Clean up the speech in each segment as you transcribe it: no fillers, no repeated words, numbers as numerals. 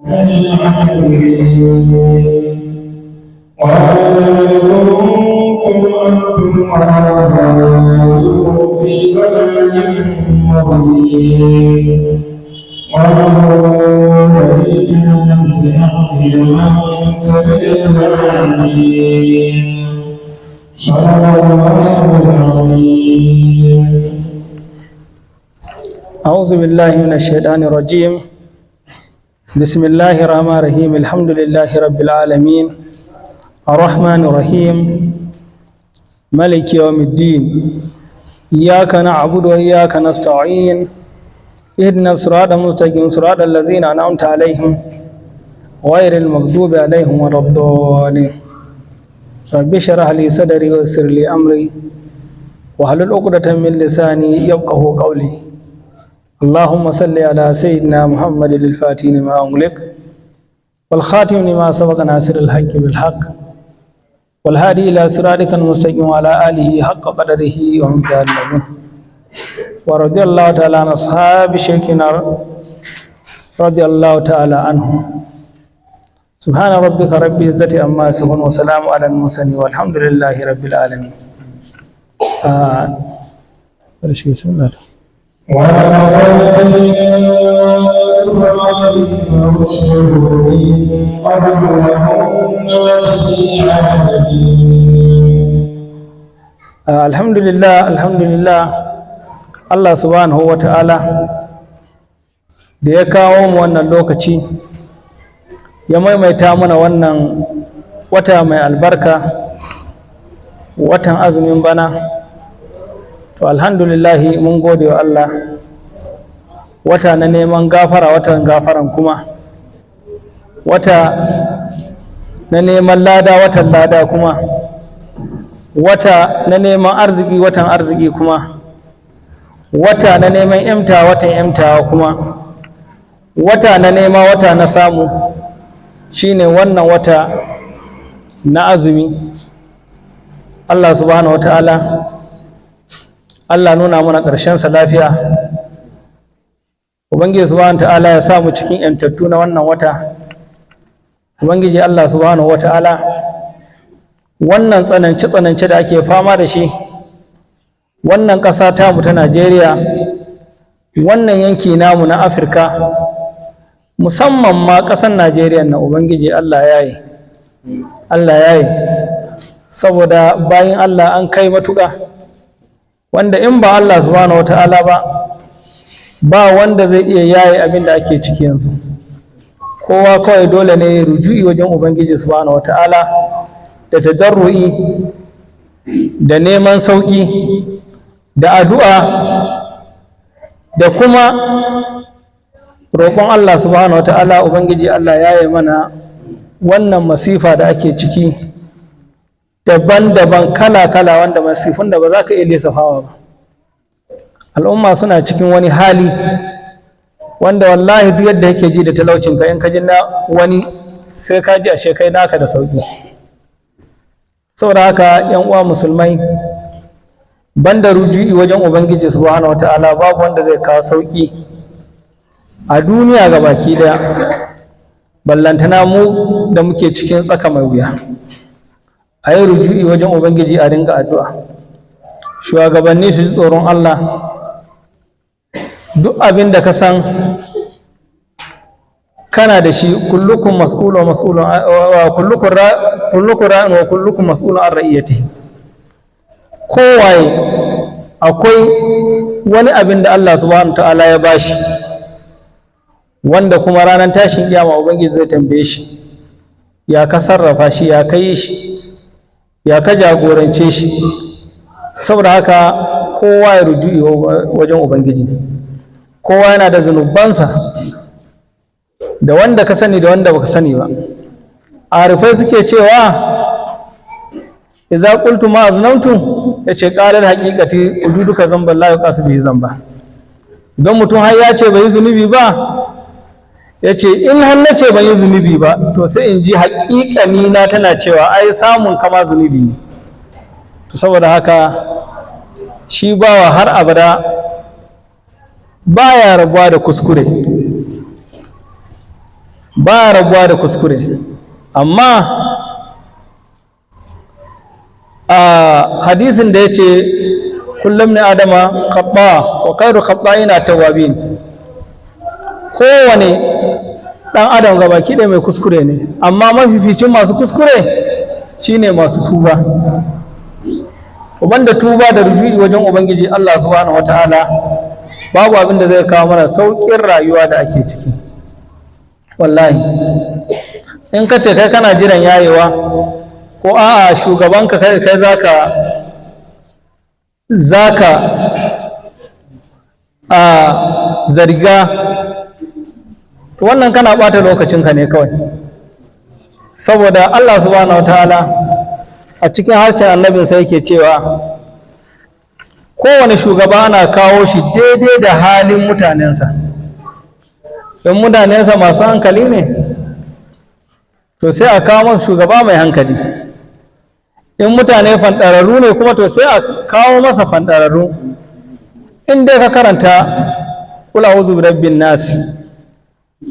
العالمين. قال كنتم أنتم وآباؤكم في ضلال مبين. قالوا أجئتنا بالحق وأنت من الظالمين. صدق الله العظيم. أعوذ بالله من الشيطان الرجيم. بسم الله الرحمن الرحيم. الحمد لله رب العالمين، الرحمن الرحيم، مالك يوم الدين. إياك نعبد وإياك نستعين، اهدنا الصراط المستقيم، صراط الذين أنعمت عليهم غير المغضوب عليهم ولا الضالين. رب اشرح لي صدري ويسر لي أمري واحلل عقدة من لساني يفقه قولي. اللهم صل على سيدنا محمد الفاتح لما أغلق، والخاتم لما سبق، ناصر الحق بالحق، والهادي إلى صراطك المستقيم، وعلى آله حق قدره ومقداره العظيم. ورضي الله تعالى عن أصحاب شيخنا رضي الله تعالى عنه. سبحان ربك رب العزة عما يصفون، وسلام على المرسلين، والحمد لله رب العالمين. بسم الله. ولقد آتينا إبراهيم رشده من قبل وهم به عالمين. Alhamdulillah, alhamdulillah. Allah subhanahu wa ta'ala da ya kawo mu wannan lokaci, ya maimaita mana wannan wata mai albarka, watan azumin bana. To, alhamdulillahi, mun gode wa Allah. Wata na neman gafara, watan gafaran kuma, wata na neman lada, watan lada kuma, wata na neman arziki, watan arziki kuma, wata na neman yamta, watan yamtawa kuma, wata na nema, wata na samu, shine wannan wata na azumi. Allah subhanahu wa ta'ala, Allah nuna mana ƙarshensa lafiya. Ubangiji subhanahu wa ta'ala ya sa mu cikin yantattu na wannan wata. Ubangiji Allah subhanahu wa ta'ala, wannan tsanance-tsanance da ake fama da shi wannan ƙasa tamu ta Najeriya, wannan yanki namu na Afirka, musamman ma ƙasar Najeriya na, Ubangiji Allah ya yi, Allah ya yi, saboda bayan Allah an kai matuƙa wanda in ba Allah subhanahu wata'ala ba, ba wanda zai iya yaye abin da ake ciki yanzu. Kowa kawai dole ne ruju'i wajen Ubangiji subhanahu wata'ala da tadarru'i da neman sauƙi da addu'a da kuma roƙon Allah subhanahu wata'ala. Ubangiji Allah ya yi mana wannan masifa da ake ciki daban-daban, kala-kala, wanda masifun da ba za ka iya lissafawa ba. Al'umma suna cikin wani hali wanda wallahi duk yadda yake ji da talaucinka, in ka ji na wani sai ka ji ashe kai naka da sauki. Saboda haka, yan uwa musulmai, banda ruju'i wajen Ubangiji subhanahu wata'ala, babu wanda zai kawo sauki a duniya ga baki daya, ballantana mu da muke cikin tsaka mai wuya. A yi ruju'i wajen Ubangiji, a ringa addu'a. Shugabanni su ji tsoron Allah. Duk abin da ka san kana da shi, kullukum mas'ulun mas'ulun wa kullukum kullukum ra'in wa kullukum mas'ulun an ra'iyatihi. Kowaye akwai wani abin da Allah subhanahu ta'ala ya bashi, wanda kuma ranar tashin kiyama Ubangiji zai tambaye shi ya ka sarrafa shi, ya kai shi, ya ka jagorance shi. Saboda haka kowa ya ruju'i wajen Ubangiji. Kowa yana da zunubansa, da wanda ka sani da wanda baka sani ba. Arifai suke cewa, idza qultu ma aznamtu, yace qalar haqiqati ujuduka zamban la yuqasu bihi zamba. Don mutum har ya ce bai yi zunubi ba, yace in har nace ban yi zunubi ba, to sai in ji haƙiƙani na tana cewa ai samun kama zunubi ne. To, saboda haka shi bawa har abada baya rabuwa da kuskure. Ba rabuwa da kuskure. Amma a hadisin da ya ce kullum ne adama khata wa khairu khata'ina tawwabin, kowane dan adam gabaki ɗaya mai kuskure ne, amma mafificin masu kuskure shine masu tuba. Uban da tuba da ruju'i wajen Ubangiji Allah subhanahu wataala, babu abin da zai kawo mana sauƙin rayuwa da ake ciki. Wallahi in ka ce kai kana jiran yayewa, ko a'a shugabanka kai kai zaka a zarga, to wannan kana ɓata lokacinka ne kawai. Saboda Allah subhanahu wataala a cikin harshen annabinsa yake cewa kowane shugaba ana kawo shi daidai da halin mutanensa. In mutanensa masu hankali ne, to sai a kawo masa shugaba mai hankali. In mutane fanɗararru ne kuma, to sai a kawo masa fanɗararru. In dai ka karanta kula a'udhu birabbin nas,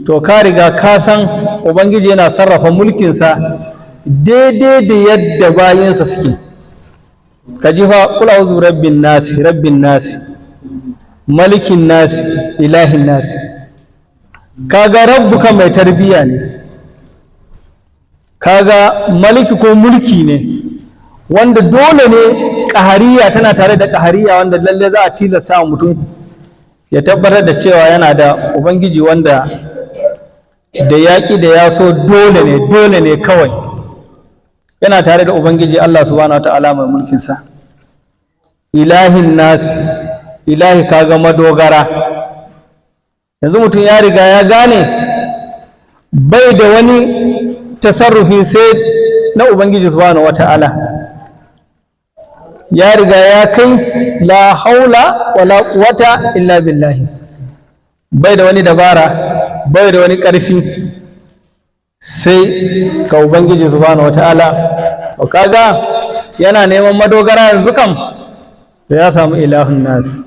to ka riga ka san Ubangiji yana sarrafa mulkinsa daidai da yadda bayinsa suke. Ka ji fa, kula a'udhu birabbin nas, rabbin nas, malikin nas, ilahin nas. Kaga rabbuka mai tarbiyya ne, kaga maliki ko mulki ne wanda dole ne ƙahariya tana tare da ƙahariya, wanda lalle za a tilasta wa mutum ya tabbatar da cewa yana da Ubangiji wanda da yaƙi da ya so dole ne, dole ne kawai yana tare da Ubangiji Allah subhanahu wata'ala mai mulkinsa. Ilahin nasi, ilahi kaga madogara. Yanzu mutum ya riga ya gane bai da wani tasarrufi sai na Ubangiji subhanahu wata'ala. Ya riga ya kai la haula wala quwwata illa billahi, bai da wani dabara, bai da wani ƙarfi sai ka Ubangiji subhanahu wata'ala. To kaga yana neman madogara yanzu kam da ya samu ilahun nas,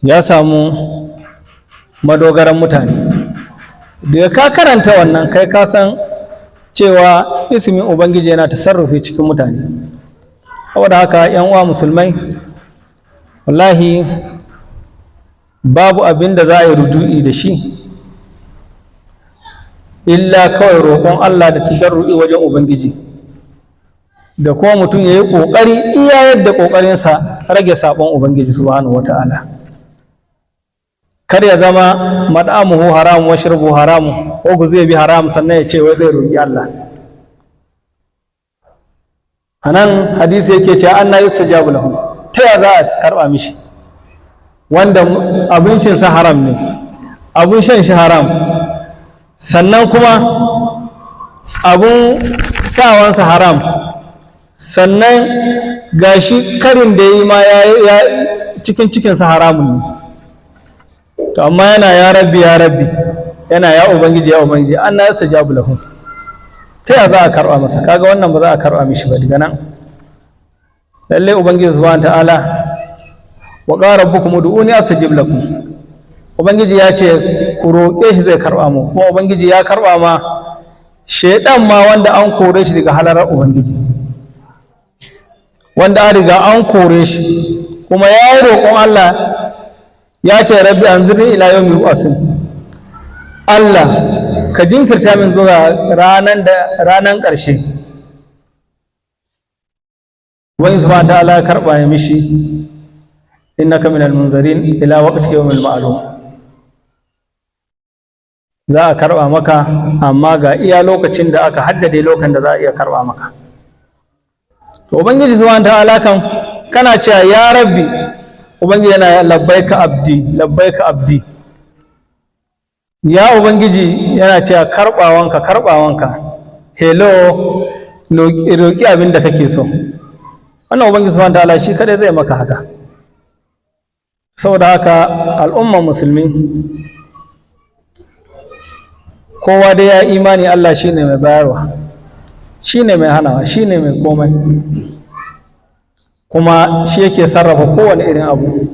ya samu madogaran mutane. Daga ka karanta wannan, kai ka san cewa ismin Ubangiji yana tasarrufi cikin mutane. Saboda haka yan uwa musulmai, wallahi babu abin da za a yi ruju'i da shi illa kawai roƙon Allah da tadarru'i wajen Ubangiji, da kuma mutum ya yi ƙoƙari iya yadda ƙoƙarinsa rage saɓon Ubangiji subhanahu wata'ala. Kar ya zama mad'amuhu haram wa shirbu haram ko ku zai bi haram, sannan ya ce wai zai roƙi Allah. Anan hadisi yake cewa anna yustajabu lahum, ta ya za a karɓa mishi wanda abincinsa haram ne, abun shan shi haram, sannan kuma abun sawansa haram, sannan gashi karin da ya yi ma ya cikin cikinsa haramun ne. To amma yana ya rabbi, ya rabbi, yana ya Ubangiji, ya Ubangiji, an na yastajabu lahum, ta ya za a karɓa masa? Kaga wannan ba za a karɓa mishi ba daga nan. Lalle Ubangiji subhanahu ta'ala, wa qala rabbukum ud'uni astajib lakum, Ubangiji ya ce ku roƙe shi zai karɓa mu. Kuma Ubangiji ya karɓa ma shaidan ma wanda an kore shi daga halarar Ubangiji, wanda an riga an kore shi, kuma ya yi roƙon Allah, ya ce rabbi anzirni ila yawmi yub'asun, Allah ka jinkirta min zuwa ranan da ranan ƙarshe. Wani subhanahu ta'ala ya karɓa ya mishi innaka minal munzarin ila waqti yawmil ma'lum. Za a karɓa maka, amma ga iya lokacin da aka haddade lokacin da za a iya karɓa maka. To Ubangiji subhanahu ta'ala kan kana cewa ya rabbi, Ubangiji yana labbaika abdi, labbaika abdi. Ya Ubangiji yana cewa karbawanka, karbawanka, hello, roƙi abin da kake so. Wannan Ubangiji subhanahu ta'ala shi kadai zai maka haka. Saboda haka al'umman musulmi kowa dai ya imani Allah shine mai bayarwa, shine mai hanawa, shine mai komai, kuma shi yake sarrafa kowane irin abu.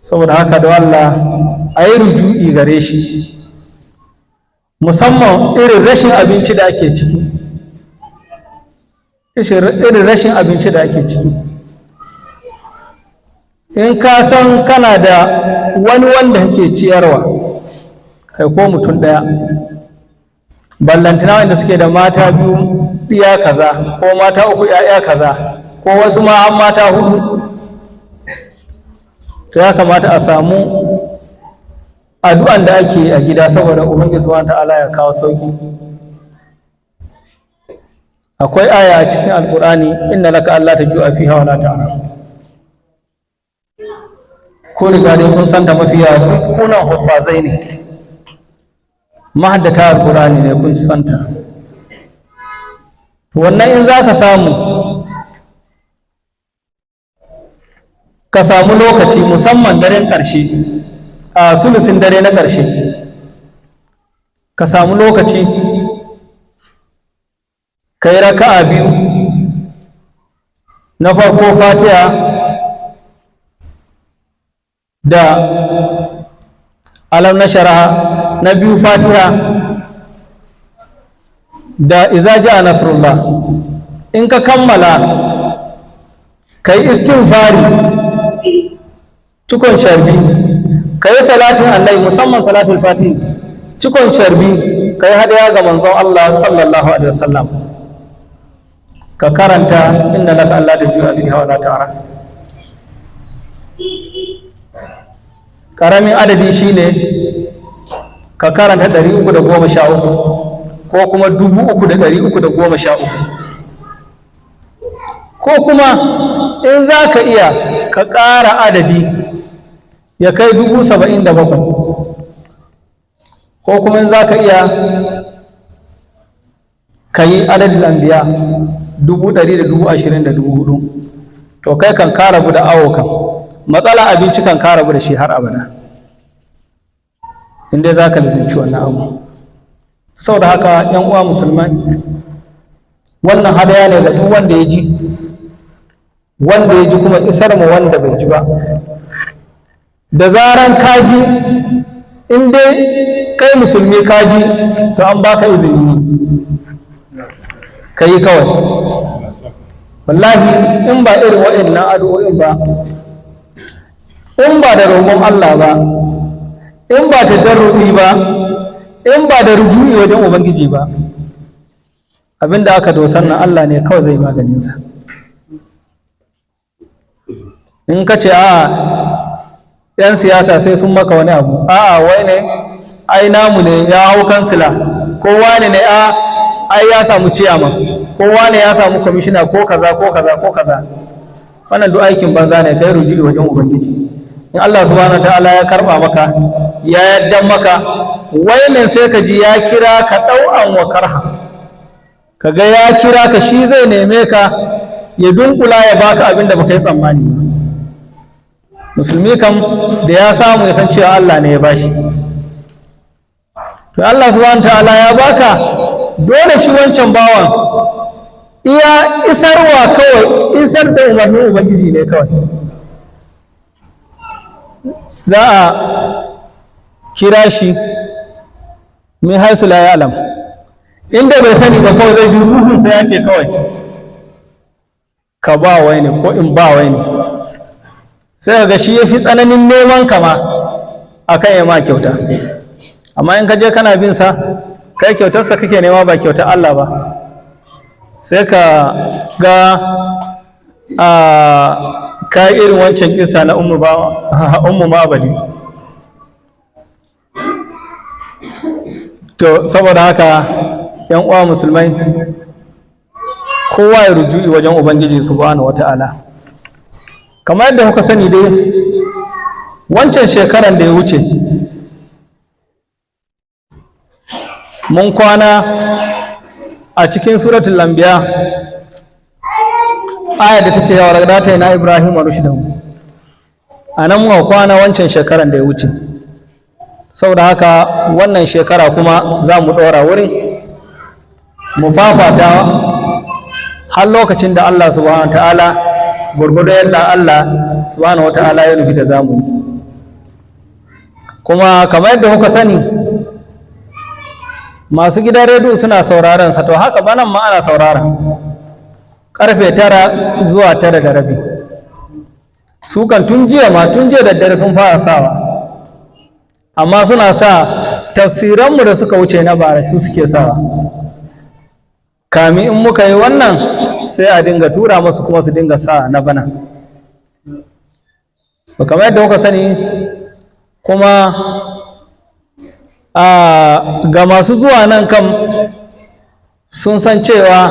Saboda haka da Allah a yi ruju'i gare shi, musamman irin rashin abinci da ake ciki, irin rashin abinci da ake ciki. In ka san kana da wani wanda kake ciyarwa, kai ko mutum ɗaya, ballantana wanda suke da mata biyu ɗiya kaza, ko mata uku ‘ya'ya kaza, ko wasu ma har mata hudu, to ya kamata a samu addu'an da ake yi a gida saboda Ubangiji subhanahu ta'ala ya kawo sauki. Akwai aya a cikin Alkur'ani, inna laka alla tajua fiha wala ta'ra. Ko riga dai kun santa, mafiya kunan huffazai ne, mahaddata Alkur'ani ne, kun santa. Wannan in za ka samu, ka samu lokaci, musamman daren ƙarshe, a sulusin dare na ƙarshe, ka samu lokaci ka yi raka'a biyu, na farko Fatiha da alam na sharaha, na biyu Fatiha da iza ja'a nasrullah. In ka kammala, ka yi istighfari cikon sharbi, ka yi salatin Annabi, musamman salatul fatih cikon sharbi, ka yi hadaya ga manzon Allah sallallahu alaihi wasallam, ka karanta inna laka alla tajua fiha wala ta'ra. Karamin adadi shine ka karanta 313 ko kuma 3313, ko kuma in za ka iya ka ƙara adadi ya kai 77,000, ko kuma in za ka iya ka yi adadin anbiya 124,000. To kai kan ka rabu da awo, kan matsala abinci kan ka rabu da shi har abada, inda za ka lizinci wannan abu. Saboda haka yan uwa musulmai, wannan hadaya ne ga duk wanda ya ji, wanda ya ji kuma isar mu wanda bai ji ba. Da zaran ka ji, in dai kai musulmi ka ji, to an baka izini ne ka yi kawai. Wallahi in ba irin waɗannan addu'o'in ba, in ba da roƙon Allah ba, in ba tadarru'i ba, in ba da ruju'i wajen Ubangiji ba, abinda aka dosan nan Allah ne kawai zai maganinsa. In ka ce a'a, 'yan siyasa sai sun maka wani abu, a'a wai ne ai namu ne ya hau kansila, ko wani ne a ai ya samu ciyaman, ko wani ya samu kwamishina, ko kaza ko kaza ko kaza, wannan duk aikin banza ne. Kai ruju'i wajen Ubangiji, in Allah subhanahu ta'ala ya karba maka, ya yaddan maka, wainin sai ka ji ya kira ka ɗau'an wa karha, kaga ya kira ka, shi zai neme ka ya dunkula ya baka abin da baka yi tsammani ba. Musulmi kam da ya samu ya san cewa Allah ne ya bashi. To Allah subhanahu ta'ala ya baka, dole shi wancan bawan iya isarwa kawai, isar da umarnin Ubangiji ne kawai. Za a kira shi min haisu la ya'lam, inda bai sani ba, kawai zai ji ruhunsa ya ce kawai ka ba wai ne ko in ba wai ne. Sai ga shi ya fi tsananin neman kama akan ya ma kyauta. Amma in ka je kana bin sa, kai kyautarsa kake nema ba kyautar Allah ba, sai ka ga a ka irin wancan kisa na Ummu Ma'badi. To saboda haka yan uwa musulmai, kowa ya ruju'i wajen Ubangiji subhanahu wata'ala. Kamar yadda kuka sani dai, wancan shekaran da ya wuce mun kwana a cikin suratul anbiya, ayar da take yawa ta na Ibrahim wa rushdahu. A nan muka kwana wancan shekaran da ya wuce. Saboda haka wannan shekara kuma za mu ɗora wurin mu fafata har lokacin da Allah subhanahu wa ta'ala, gurgudu yadda Allah subhanahu wa ta'ala ya nufi da zamu yi. Kuma kamar yadda kuka sani, masu gidan rediyo suna sauraron sa, to haka banan ma ana saurara karfe 9 zuwa 9:30. Su kan tun jiya ma, tun jiya da dare sun fara sawa, amma suna sa tafsiranmu da suka wuce na bara su suke sawa. Kami in muka yi wannan, sai a dinga tura masu kuma su dinga sa na bana. To kamar yadda kuka sani kuma, a ga masu zuwa nan kam sun san cewa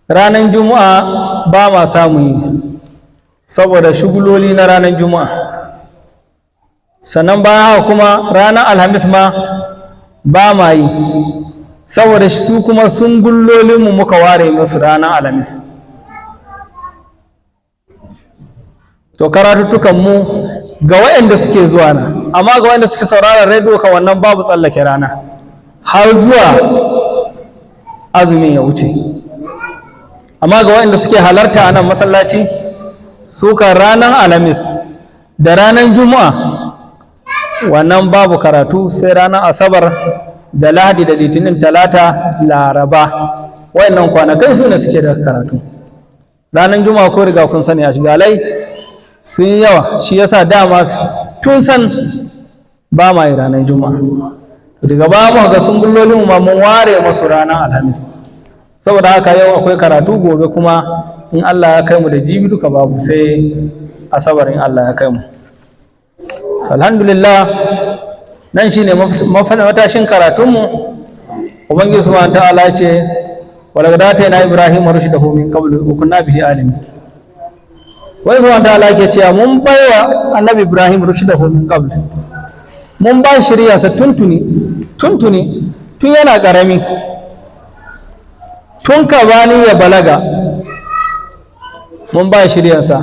ranar Juma'a ba ma samu yi saboda shuguloli na ranar Juma'a. Sannan bayan haka kuma ranar Alhamis ma ba ma yi, saboda su kuma sun gullolinmu muka ware musu ranar Alhamis. To karatuttukanmu ga waɗanda suke zuwa na, amma ga waɗanda suke sauraron rediyo kan wannan babu tsallake rana har zuwa azumin ya wuce. Amma ga waɗanda suke halarta a nan masallaci, su kan ranar Alhamis da ranar Juma'a wannan babu karatu, sai ranar Asabar da Lahadi da Litinin, Talata, Laraba. Waɗannan kwanakai su ne suke da karatu. Ranar Juma'a ko riga kun sani a shigalai sun yawa, shi yasa dama tun san ba ma yi ranar Juma'a. Daga ba mu ga sun gullolin ma mun ware masu ranar Alhamis. Saboda haka yau akwai karatu, gobe kuma in Allah ya kai mu da jibi duka babu, sai Asabar in Allah ya kai mu. Alhamdulillah, nan shine matashin karatunmu. Ubangiji subhanahu ta'ala ya ce, walaqad atayna Ibrahima rushdahu min qablu wa kunna bihi alimin. Wai subhanahu ta'ala ke cewa mun baiwa Annabi Ibrahim rushdahu min qablu, mun ba shirya sa tuntuni tuntuni, tun yana karami, tun kabani ya balaga mun ba shiryarsa.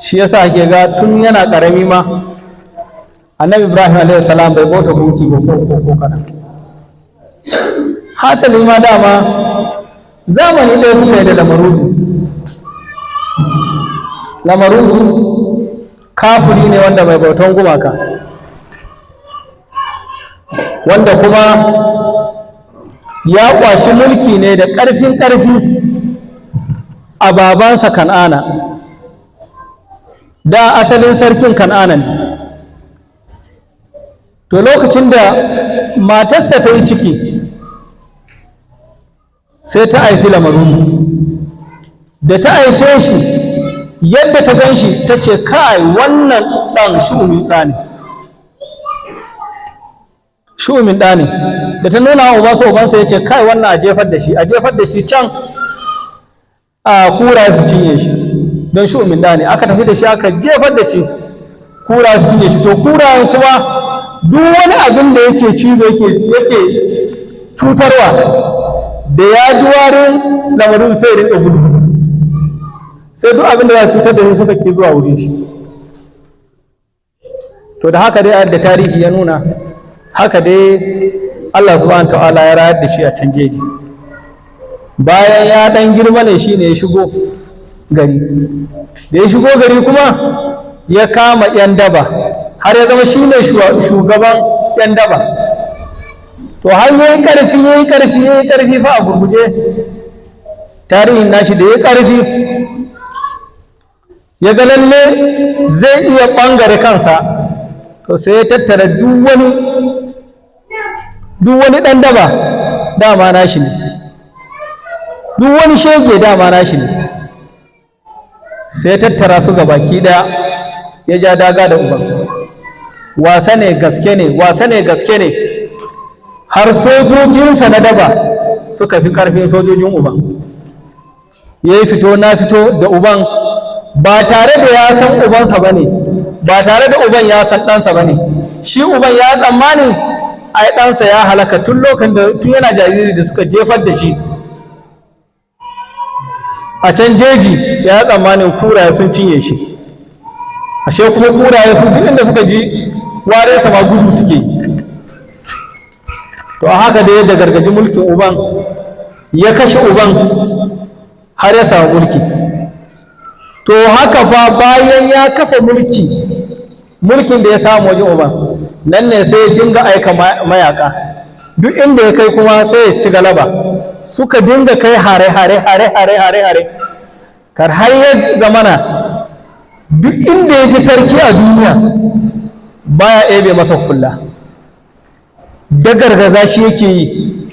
Shi yasa ake ga tun yana karami ma Annabi Ibrahim alaihi salam bai bauta gunki ba ko kaɗan. Hasali ma dama zamani ɗaya suka yi da Lamaruzu. Lamaruzu kafiri ne wanda mai bautan gumaka, wanda kuma ya kwashi mulki ne da ƙarfin ƙarfi a babansa Kan'ana. Da asalin sarkin Kan'ana ne. To lokacin da matarsa ta yi ciki, sai ta haifi Lamaruzu. Da ta haife shi, yadda ta gan shi ta ce, kai, wannan ɗan shu'umin ɗa ne, shu'umin ɗa ne. Da ta nuna wa ubansa, ubansa ya ce, kai, wannan a jefar da shi, a jefar da shi can a kura su cinye shi, don shu'umin ɗa ne. Aka tafi da shi aka jefar da shi, kura su cinye shi. To kurayen kuma duk wani abin da yake cizo, yake cutarwa, da ya ji warin lamarin sai rinka gudu, sai duk abin da za cutar da shi suka ki zuwa wurin shi. To da haka dai da tarihi ya nuna, haka dai Allah subhanahu ta'ala ya rayar da shi a can jeji. Bayan ya dan girma ne shine ya shigo gari. Da ya shigo gari kuma ya kama yan daba, har ya zama shine shugaban yan daba. To har yayi karfi, yayi karfi, yayi karfi fa. A gurguje tarihin nashi, da yayi karfi ya ga lalle zai iya bangare kansa, to sai ya tattara duk wani ɗan daba dama nashi ne, duk wani shege dama nashi ne. Sai ya tattara su ga baki ɗaya, ya ja daga da uban. Wasa ne gaske ne, wasa ne gaske ne, har sojojinsa na daba suka fi ƙarfin sojojin uban. Ya yi fito na fito da uban ba tare da ya san ubansa ba ne, ba tare da uban ya san ɗansa ba ne. Shi uban ya tsammani ai ɗansa ya halaka tun lokacin da tun yana jariri da suka jefar da shi a can jeji, ya tsammanin kuraye sun cinye shi. Ashe kuma kuraye su duk inda suka ji ware sama gudu suke. To a haka da yadda gargaji mulkin uban, ya kashe uban har ya samu mulki. To haka fa bayan ya kafa mulki Mulkin da ya samu wajen uban nan ne, sai ya dinga aika mayaka duk inda ya kai, kuma sai ya ci galaba. Suka dinga kai hare hare hare hare hare hare kar har ya zamana duk inda ya ji sarki a duniya baya ebe masa kulla, da gargaza shi yake yi,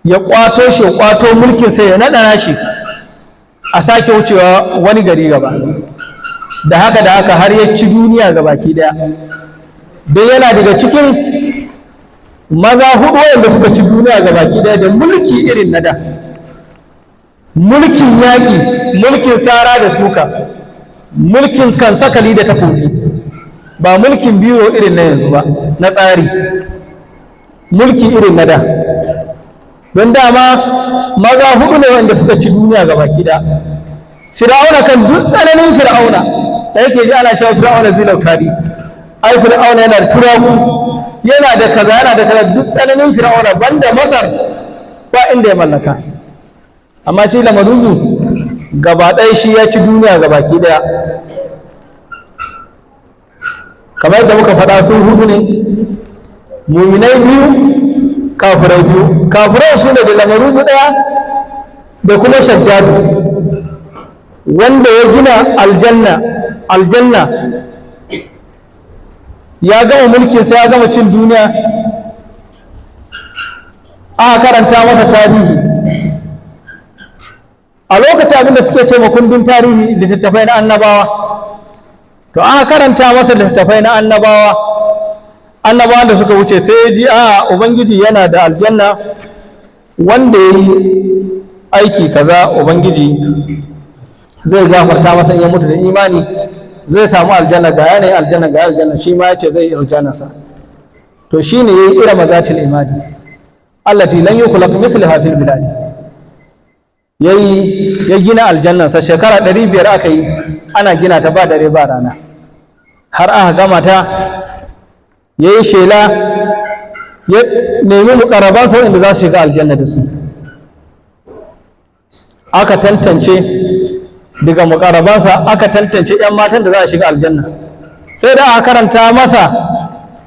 ya kwato shi, ya kwato mulkin, sai ya naɗa shi, a sake wucewa wani gari gaba. Da haka da haka har ya ci duniya ga baki daya, don yana daga cikin maza hudu wanda suka ci duniya ga baki daya da mulki irin na da, mulkin yaƙi, mulkin sara da suka, mulkin kansakali da takobi, ba mulkin biro irin na yanzu ba na tsari, mulki irin na da. Don dama maza hudu ne wanda suka ci duniya ga baki da. Fir'auna kan, duk tsananin Fir'auna da yake ji ana cewa Fir'auna zilautari, ai Fir'auna yana da turaku, yana da kaza, yana da kaza, duk tsananin Fir'auna, banda Masar ba inda ya mallaka. Amma shi Lamaruzu gaba ɗaya shi ya ci duniya ga baki ɗaya. Kamar yadda muka faɗa, sun hudu ne: muminai biyu, kafirai biyu. Kafirai su ne da Lamaruzu ɗaya da kuma Shaddadu, wanda ya gina aljanna. Aljanna ya gama mulkinsa, ya gama cin duniya. Aka karanta masa tarihi a lokacin, abinda suke ce ma kundin tarihi, littattafai na annabawa. To, aka karanta masa littattafai na annabawa, annabawan da suka wuce, sai ya ji a Ubangiji yana da aljanna, wanda ya yi aiki kaza Ubangiji zai gafarta masa, in ya mutu da imani zai samu aljanna, ga yanayin aljanna, ga aljanna. Shi ma ya ce zai yi aljannarsa. To, shine yayi Irama Zatil Imadi allati lan yukhlaq mislaha fil bilad. Yayi ya gina aljannarsa, shekara 500 aka yi ana gina ta, ba dare ba rana, har aka gama ta. Yayi shela, ya nemi mukarrabansa waɗanda za su shiga aljanna da su. Aka tantance daga mukarrabansa, aka tantance 'yan matan da za a shiga aljanna. Sai da aka karanta masa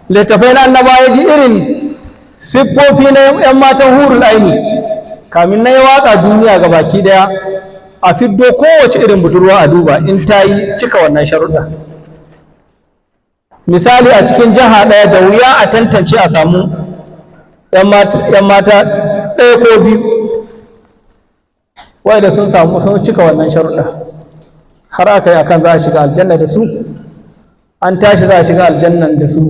littafai na annaba, ya ji irin siffofi na 'yan matan hurul aini. Kamin na ya watsa duniya ga baki daya a fiddo kowace irin budurwa, a duba in ta yi cika wannan sharuɗa. Misali, a cikin jiha ɗaya da wuya a tantance a samu 'yan mata ɗaya ko biyu wanda sun samu, sun cika wannan sharuɗa. Har aka yi akan za a shiga aljanna da su. An tashi za a shiga aljannan da su,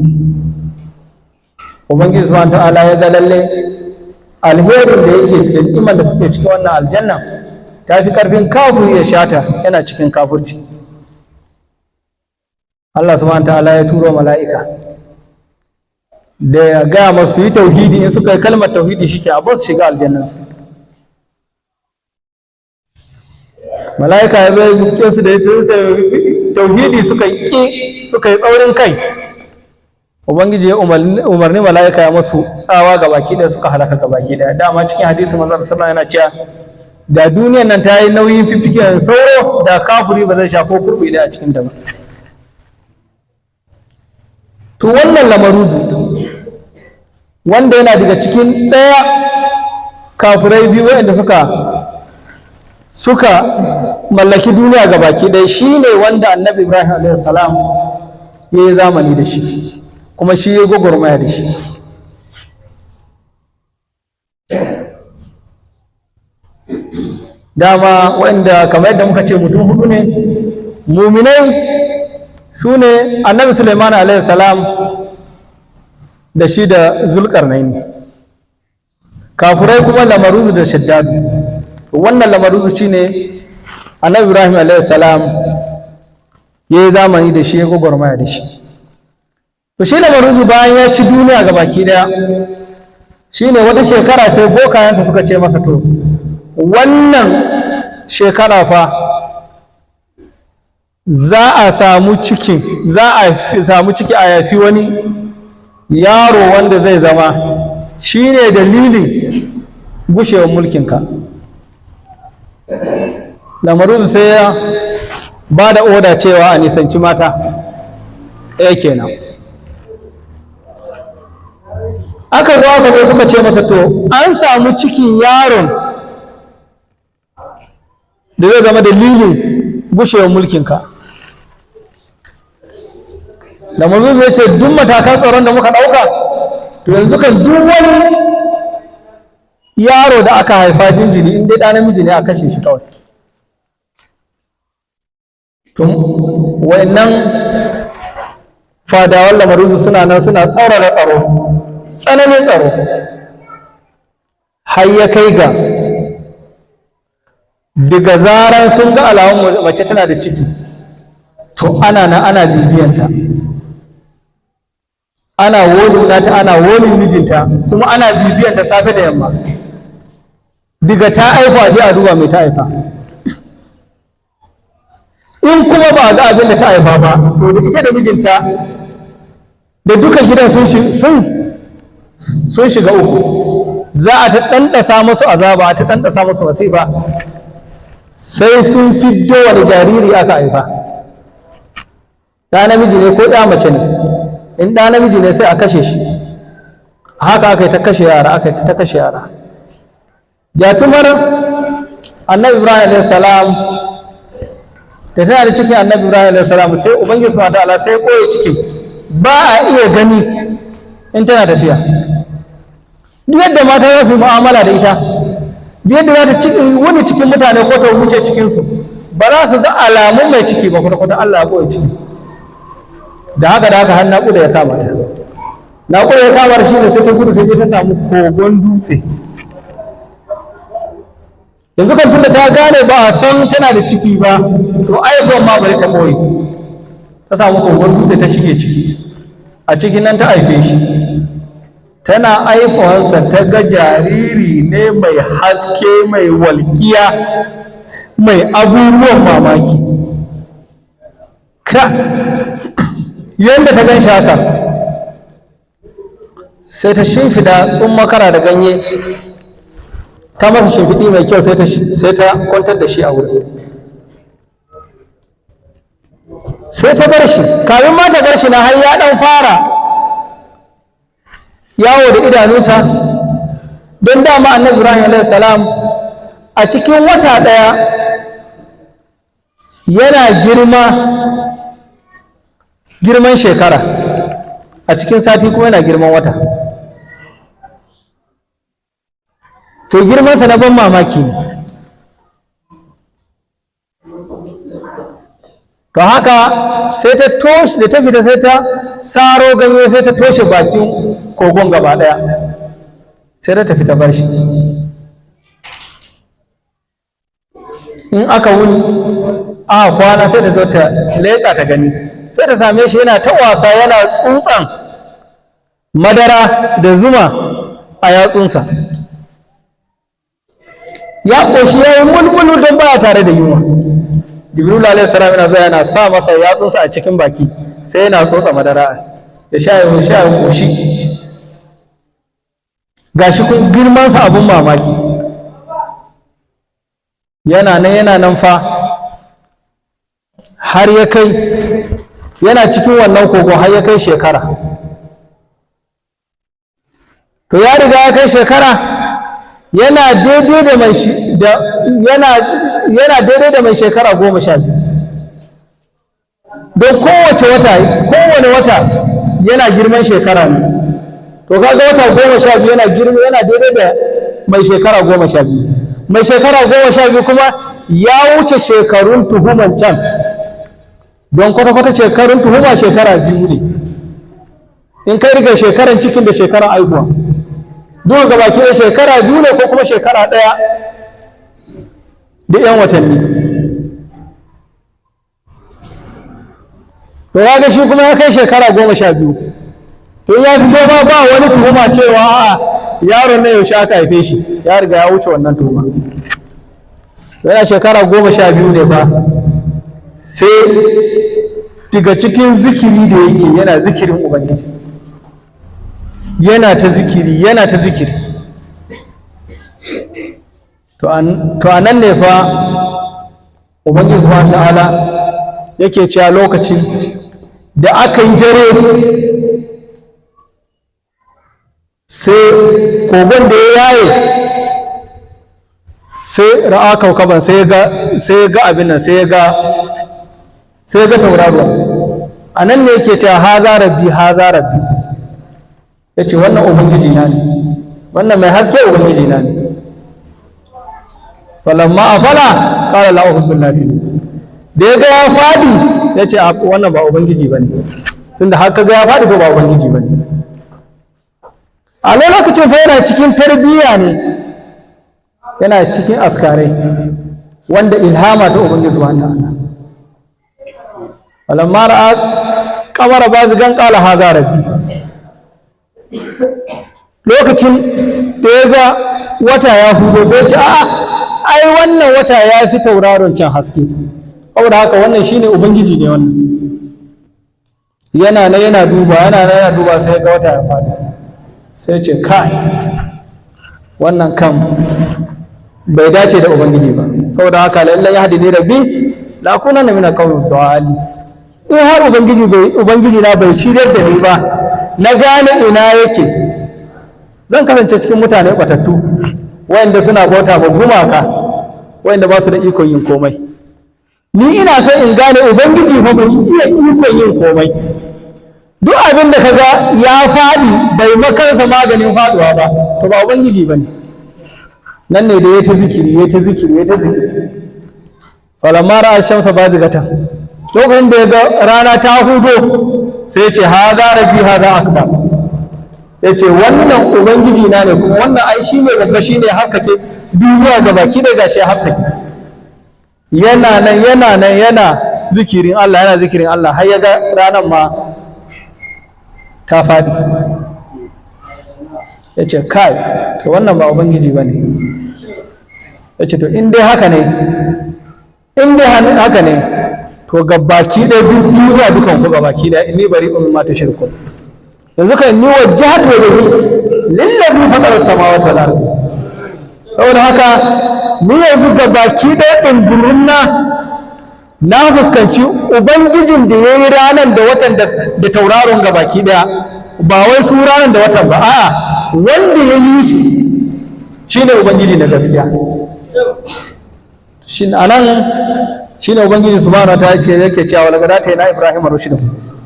Ubangiji Subhanahu Ta'ala ya ga lalle alherin da yake cikin ni'imar da suke cikin wannan aljanna ta fi karfin kafiri ya shata yana cikin kafirci. Allah Subhanahu Ta'ala ya turo mala'ika da ya ga masu yi tauhidi. In suka yi kalmar tauhidi, shike a su shiga aljannan su. Mala'ika ya zo ya buke su da ya tauhidi, suka yi suka yi tsaurin kai. Ubangiji ya umarni mala'ika ya masu tsawa ga baki ɗaya, suka halaka ga baki ɗaya. Dama cikin hadisi manzon sallallahu yana cewa da duniyar nan ta yi nauyin fiffiken sauro, da kafuri ba zai sha ko kurɓi ɗaya a cikin ta ba. To, wannan Lamarudu, wanda yana daga cikin ɗaya kafurai biyu waɗanda suka mallaki duniya ga baki ɗaya, shine wanda Annabi Ibrahim alaihi salam ya yi zamani da shi, kuma shi ya gwagwarmaya da shi. Dama waɗanda kamar yadda muka ce mutum hudu ne muminai, su ne Annabi Suleiman alaihi salam da shi da Zulkarnaini. Kafurai kuma Lamaruzu da Shaddadu. Wannan Lamaruzu shine Annabi Ibrahim alaihi salam ya yi zamani da shi, ya gwagwarmaya da shi. To, shi Lamaruzu bayan ya ci duniya ga baki daya, shine wata shekara sai bokayensa suka ce masa, to wannan shekara fa za a samu ciki, za a samu ciki, a yafi wani yaro wanda zai zama shine dalilin gushewar mulkinka. Lamaruzu sai ya ba da oda cewa a nisanci mata. Ɗaya kenan. Aka zo aka zo suka ce masa, to an samu cikin yaron da zai zama dalilin gushewar mulkinka. Da manzo zai ce duk matakan tsaron da muka ɗauka, to yanzu kan duk wani yaro da aka haifa jinjiri, in dai ɗa namiji ne, a kashe shi kawai. To wayannan fadawan lamarinsu suna nan suna tsaurara tsaro, tsananin tsaro, har ya kai ga daga zaran sun ga alamun mace tana da ciki, to ana nan ana bibiyanta, ana wolin nata, ana wolin mijinta, kuma ana bibiyanta safe da yamma. Daga ta haifa, je a duba mai ta haifa. In kuma ba a ga abin da ta haifa ba, to da ita da mijinta da duka gidan sun shiga uku. Za a ta ɗanɗasa musu azaba, a ta ɗanɗasa musu masifa, sai sun fiddo wani jariri aka haifa, ɗa namiji ne ko ɗa mace ne. In ɗa namiji ne, sai a kashe shi. Haka aka yi ta kashe yara, aka yi ta kashe yara. Jatumar Annabi Ibrahim alaihi salam da tana da cikin Annabi Ibrahim alaihi salam, sai Ubangiji subhanahu ta'ala sai koye cikin, ba a iya gani in tana tafiya. Duk yadda mata za su yi mu'amala da ita, duk yadda za ta wani cikin mutane ko ta wuce cikinsu, ba za su ga alamun mai ciki ba kwata-kwata. Allah ya koye ciki. Da haka har naƙuda ya kama ta. Naƙuda ya kama shi ne sai ta gudu, ta je ta samu kogon dutse. Yanzu kan tunda ta gane ba a san tana da ciki ba, to aihuwan ma bari ta ɓoye. Ta samu kogon dutse, ta shige ciki. A cikin nan ta haife shi. Tana haifuwansa ta ga jariri ne mai haske, mai walƙiya, mai abubuwan mamaki. Ka yadda ta gan shi haka, sai ta shimfida tsummakara da ganye, ta masa shimfiɗi mai kyau, sai ta kwantar da shi a wurin, sai ta bar shi. Kamin ma ta bar shi na har ya ɗan fara yawo da idanunsa, don dama Annabi Ibrahim alaihi salam a cikin wata ɗaya yana girma girman shekara, a cikin sati kuma yana girman wata. To girmansa na ban mamaki ne. To haka sai ta toshe, da ta fita sai ta saro ganye, sai ta toshe bakin kogon gaba ɗaya, sai ta tafi ta bar shi. In aka wuni aka kwana, sai ta zo ta leƙa ta gani, sai ta same shi yana ta wasa, yana tsutsan madara da zuma a yatsunsa. Ya ƙoshi, ya yi mulmulu, don baya tare da yunwa. Jibril alaihi salam yana zuwa yana sa masa yatsunsa a cikin baki, sai yana tsotsa madara ya sha, ya sha, ya ƙoshi. Gashi kun girmansa abun mamaki. Yana nan, yana nan fa, har ya kai yana cikin wannan kogo har ya kai shekara. To ya riga ya kai shekara, yana daidai da mai shekara 12, don kowace wata, kowane wata yana girman shekara ne. To kaga wata 12 yana girma, yana daidai da mai shekara 12. Mai shekara 12 kuma ya wuce shekarun tuhuman can, don kwata-kwata shekarun tuhuma shekara 2 ne, in kai riga shekaran cikin da shekaran aihuwa duka gabaki ɗaya shekara 2 ne, ko kuma shekara 1 da 'yan watanni. To ya ga shi kuma ya kai shekara 12, to ya fito ba ba wani tuhuma cewa a'a, yaron na yaushe aka haife shi, ya riga ya wuce wannan tuhuma. Yana shekara 12 ne ba, sai daga cikin zikiri da yake, yana zikirin Ubangiji, yana ta zikiri, yana ta zikiri. To a nan ne fa Ubangiji subhanahu ta'ala yake cewa lokacin Da aka yi dare, sai kogon da ya yaye, sai ra'a kaukaban, sai ga abin nan, sai ya ga tauraruwa. A nan ne yake cewa, "Haza rabbi, haza rabbi." Ya ce, "Wannan ubangiji na ne, wannan mai haske ubangiji na ne." Falamma afala qala la uhibbu al-afilin. Da ya ga ya fadi, ya ce, "Wannan ba ubangiji bane, tunda har ka ga ya fadi, to ba ubangiji bane." A lokacin fa yana cikin tarbiyya ne, yana cikin askarai wanda ilhama ta ubangiji subhanahu wa ta'ala. Falamma ra'a qamara bazigan qala hadha rabbi. Lokacin da ya ga wata ya hudo, sai ce, "A'a, ai wannan wata ya fi tauraron can haske, saboda haka wannan shine ubangiji ne." Wannan yana na yana duba, yana na yana duba, sai ga wata ya faɗi, sai ce, "Kai, wannan kam bai dace da ubangiji ba. Saboda haka lallai ya hadini rabbi la akunanna min alqawmi dhalin. In har ubangiji na bai shiryar da ni ba, na gane ina yake, zan kasance cikin mutane batattu, wayanda suna bauta ma gumaka, wayanda ba su da ikon yin komai. Ni ina son in gane ubangiji fa bai iya ikon yin komai. Duk abin da kaga ya faɗi bai makansa maganin faɗuwa ba, to ba ubangiji bane." Nan ne da ya ta zikiri, ya ta zikiri, ya ta zikiri. Falamma ra'a shamsa bazigatan, lokacin da ya ga rana ta hudo, sai ya ce, "Haza rabbi, haza akbar." Ya ce, "Wannan ubangiji na ne, kuma wannan ai shi ne babba, shi ne haskake duniya ga baki da gashi haskake." Yana nan, yana nan, yana zikirin Allah, yana zikirin Allah, har ya ga ranar ma ta faɗi, ya ce, "Kai, to wannan ba ubangiji ba ne." Ya ce, "To in dai haka ne, in dai haka ne, to gabaki ɗaya duniya dukan ku gabaki ɗaya, inni bari'un mimma tushrikun. Yanzu kan ni wajjahtu wajhi lillazi fatara samawati wal ardi. Saboda haka ni yanzu gabaki ɗaya ɗungurun na fuskanci ubangijin da ya yi ranar da watan da tauraron gabaki ɗaya. Ba wai su ranar da watan ba, a'a, wanda ya yi su shine ubangiji na gaskiya." Shi anan shine ubangiji subhanahu wataala ce yake cewa, laqad atayna ibrahima rushdahu.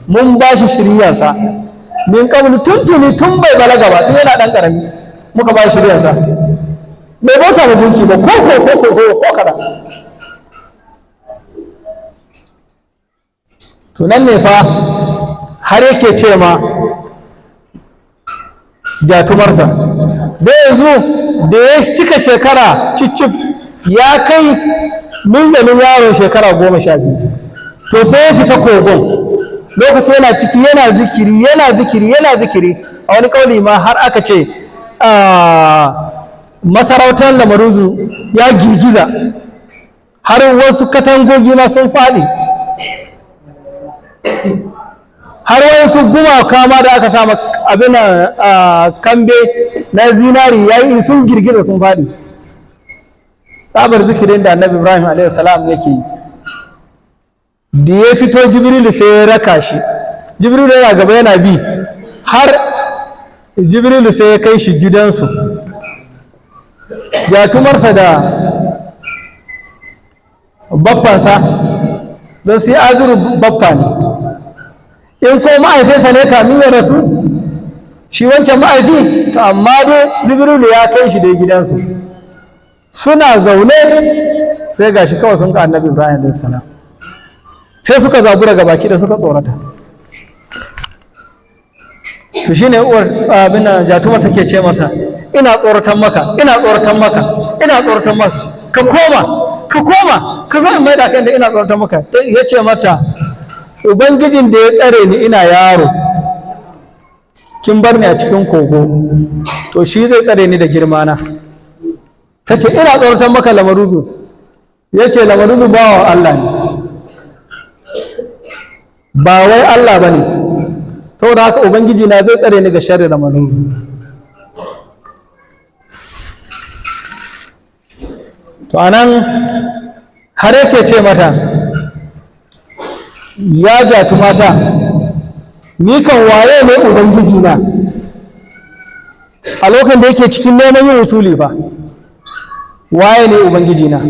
Mun ba shi shiriyarsa min qablu, tuntuni, tun bai balaga ba, tun yana dan karami muka ba shi shiriyarsa. Bai bauta ma gunki ba ko kada. To nan ne fa har yake ce ma jatumarsa, da yanzu da ya cika shekara cicif, ya kai munzalin yaron shekara 12, to sai ya fita kogon. Lokacin yana ciki, yana zikiri, yana zikiri, yana zikiri. A wani kauli ma har aka ce masarautar Lamaruzu ya girgiza, har wasu katangogi ma sun faɗi, har wasu gumaka ma da aka sama abin kambe na zinari ya yi sun girgiza, sun faɗi, tsabar zikirin da annabi Ibrahim alaihi salam yake yi. Da ya fito, Jibrilu sai ya raka shi. Jibrilu yana gaba yana bi, har Jibrilu sai ya kai shi gidansu jatumarsa da baffansa, don sai Azuru baffa ne, in ko ma'aifinsa ne kamin ya rasu, shi wancan ma'aifi. To amma dai Jibrilu ya kai shi dai gidansu, suna zaune, sai gashi kawai sun ga annabi Ibrahim alaihi salam, sai suka zabura ga baki da suka tsorata. To shine uwar abin jatumar take ce masa, "Ina tsoratan maka, ina tsoratan maka, ina tsoratan maka, ka koma, ka koma, ka zo in mai da kai da ina tsoratan maka." Ya ce mata, "Ubangijin da ya tsare ni ina yaro, kin bar ni a cikin kogo, to shi zai tsare ni da girma na." Ta ce, "Ina tsoratan maka Lamaruzu." Ya ce, "Lamaruzu bawa Allah ne, ba wai Allah ba ne. Saboda haka ubangiji na zai tsare ni ga sharri Lamaruzu." To anan har yake ce mata, "Ya jatu mata, Ni kan waye ne ubangiji na? A lokacin da yake cikin neman yin usuli fa, waye ne ubangiji na?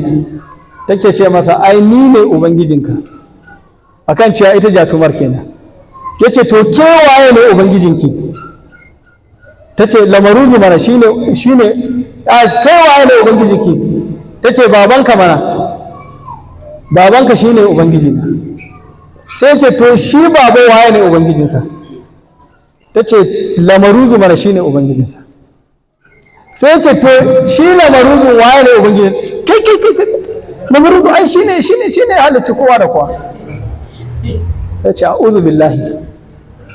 Take ce masa, ai ni ne ubangijinka, akan cewa ita jatumar kenan. Yace, to ke waye ne ubangijinki? Tace, lamaruzu mana shine a kai waye ne ubangijinki? Tace, babanka mana, babanka shine ubangijina. Sai ce, to shi baba waye ne ubangijinsa? Tace, lamaruzu mana shine ubangijinsa. Sai ce, to shi lamaruzu waye ne ubangijinsa? Kai kai kai kai, lamaruzu ai shine halitta kowa da kowa. Yace, a'udhu billahi.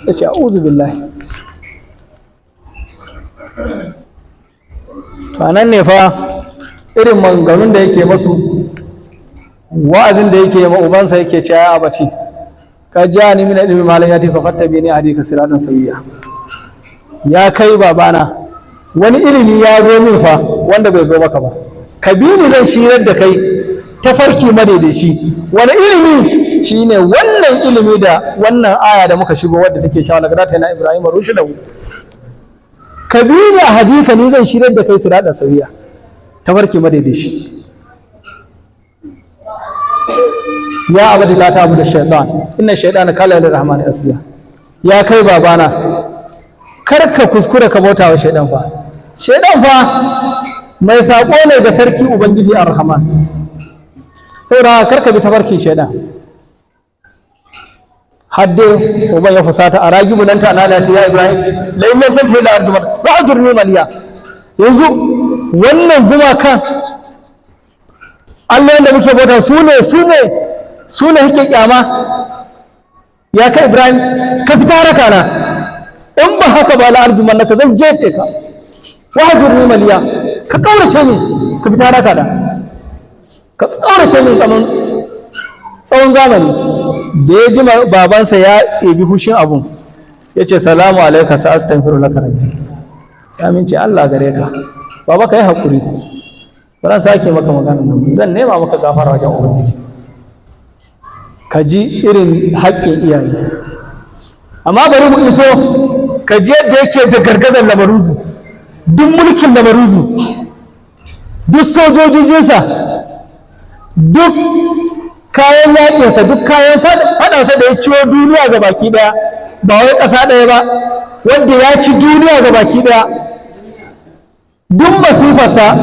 Yace, a'udhu billahi. To nan ne fa irin maganganun da yake masu, wa'azin da yake ma ubansa, yake cewa, ya abati ka ja ni min ilmi malan yati fa fattabi ni hadika siratan sawiya. Ya kai babana, wani ilimi ya zo min fa wanda bai zo maka ba, ka bi ni zan shirar da kai tafarki madaidaici. Wani ilimi shine wannan ilimi da wannan aya da muka shigo, wadda take cewa laqad atayna ibrahima rushdahu. Ka bi ni a hadika, ni zan shirar da kai siratan sawiya, tafarki madaidaici. Ya abadi la ta'budu shaytan inna shaytana kana lirrahmani asiya. Ya kai babana, kar ka kuskura ka bauta wa shaydan fa. Shaydan fa mai sako ne ga sarki ubangiji arrahman. Saboda kar ka bi tafarkin shaydan. Hadde uban ya fusata, a ragibu nan ta analati ya ibrahim la in lam tantahi la arjuman wa ajurni maliya. Yanzu wannan gumakan Allah da muke bauta su ne yake kyama. Ya kai ibrahim, ka fita raka na, in ba haka ba la arjuman naka, zan jefe ka. Wa ajurni maliya, ka kaurace ni, ka fita raka na, ka kaurace ni kaman tsawon zamani. Da ya ji babansa ya ebi hushin abun, ya ce, salamu alaika sa'astaghfiru laka rabbi. Ya mince Allah gare ka baba, ka yi haƙuri, ba zan sake maka magana nan, zan nema maka gafara wajen ubangiji. Ka ji irin haƙƙin iyaye. Amma bari mu iso ka ji yadda yake da gargazar lamaruzu, duk mulkin lamaruzu, duk sojojinsa, duk kayan yaƙinsa, duk kayan faɗansa da ya ciwo duniya ga baki ɗaya, ba wai ƙasa ɗaya ba, wanda ya ci duniya ga baki ɗaya, duk masifarsa.